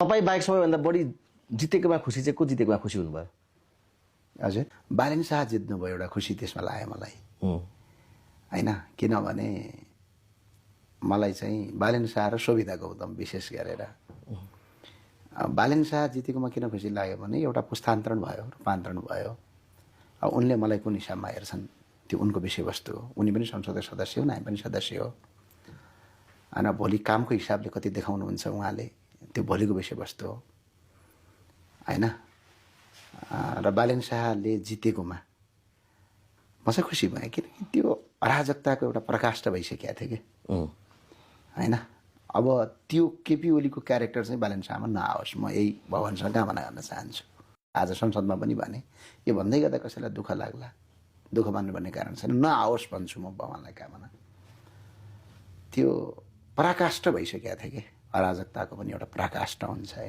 तपाईँ बाहेक सबैभन्दा बढी जितेकोमा खुसी चाहिँ को जितेकोमा खुसी हुनुभयो? हजुर, बालेन शाह जित्नुभयो एउटा खुसी त्यसमा लाग्यो मलाई होइन। किनभने मलाई चाहिँ बालेन शाह र शोभिता गौतम विशेष गरेर बालेन शाह जितेकोमा किन खुसी लाग्यो भने एउटा पुस्तान्तरण भयो, रूपान्तरण भयो। अब उनले मलाई कुन हिसाबमा हेर्छन् त्यो उनको विषयवस्तु हो। उनी पनि संसदको सदस्य हुन्, हामी पनि सदस्य हो। अनि भोलि कामको हिसाबले कति देखाउनुहुन्छ उहाँले त्यो भोलिको विषयवस्तु हो होइन। र बालेन शाहले जितेकोमा म चाहिँ खुसी भएँ किनकि त्यो अराजकताको एउटा प्रकाष्ठ भइसकेको थियो कि होइन। अब त्यो केपी ओलीको क्यारेक्टर चाहिँ बालेन शाहमा नआओस्, म यही भगवान्सँग कामना गर्न चाहन्छु। आज संसदमा पनि भने यो भन्दै गर्दा कसैलाई दुःख लाग्ला, दुःख मान्नु भन्ने कारण छैन, नआओस् भन्छु म भगवान्लाई कामना। त्यो पराकाष्ठ भइसकेको थियो कि अराजकताको पनि एउटा पराकाष्ठ हुन्छ होइन।